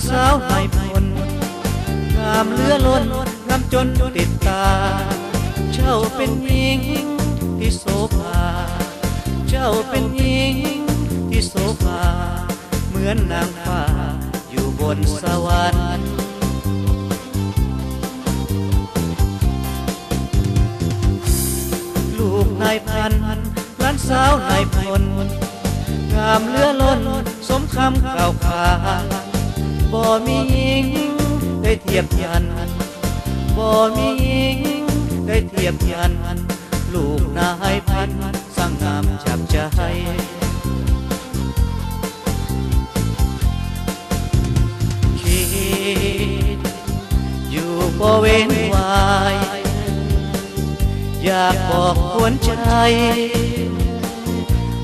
ສາວນາຍພົນ ງາມເຫຼືອລົ້ນ ງາມຈົນຕິດຕາ. ເຈົ້າເປັນຍິງທີ່ໂສພາ ເຈົ້າເປັນຍິງທີ່ໂສພາ ເໝືອນນາງຟ້າຢູ່ບົນສະຫວັນ. ລູກນາຍພັນ ຫຼານສາວນາຍພົນ ງາມເຫຼືອລົ້ນສົມຄຳກ່າວຂານ. ບໍ່ມີຍິງໄດ້ທຽບທັນ ບໍ່ມີຍິງໄດ້ທຽບທັນ ລູກນາຍພັນຊ່າງງາມຈັບໃຈ. ຄິດຢູ່ບໍ່ເວັ້ນວາຍ ຢາກບອກຄວນໃຈ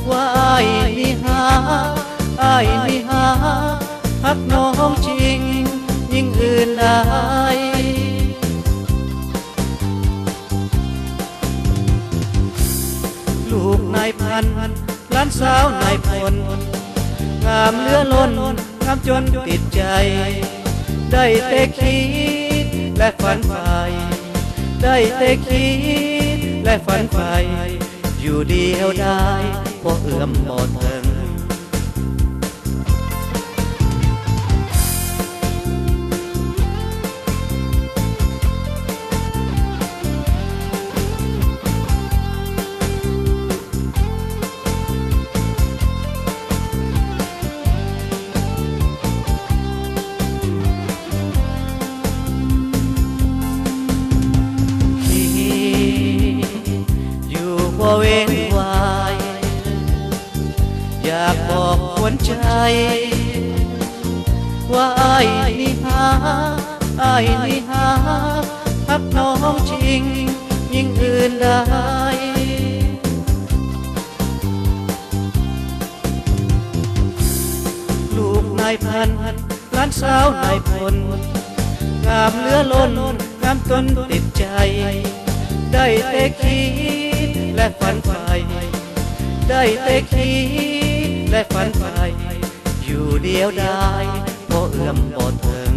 ວ່າອ້າຍນີ້ຮັກ ອ້າຍນີ້ຮັກ ຮັກນ້ອງຈິງ ຍິ່ງອື່ນຫຼາຍ. ລູກນາຍພັນ ຫຼານສາວນາຍພົນ ງາມເຫຼືອລົ້ນ ງາມຈົນຕິດໃຈ. ໄດ້ແຕ່ຄິດ ແລະ ຝັນໃຝ່ ໄດ້ແຕ່ຄິດ ແລະ ຝັນໃຝ່ ຢູ່ດຽວດາຍ ບໍ່ເອື້ອມບໍ່ເຖິງ. ຄິດຢູ່ບໍ່ເວັ້ນວາຍ ຢາກບອກຄວນໃຈ ວ່າອ້າຍນີ້ຮັກ ອ້າຍນີ້ຮັກ ຮັກນ້ອງຈິງ ຍິ່ງອື່ນຫຼາຍ. ລູກນາຍພັນ ຫຼານສາວນາຍພົນ ງາມເຫຼືອລົ້ນ ງາມຈົນຕິດໃຈ. ໄດ້ແຕ່ຄິດ ແລະ ຝັນໃຝ່ ໄດ້ແຕ່ຄິດ ແລະ ຝັນໃຝ່ ຢູ່ດຽວດາຍ ບໍ່ເອື້ອມບໍ່ເຖິງ.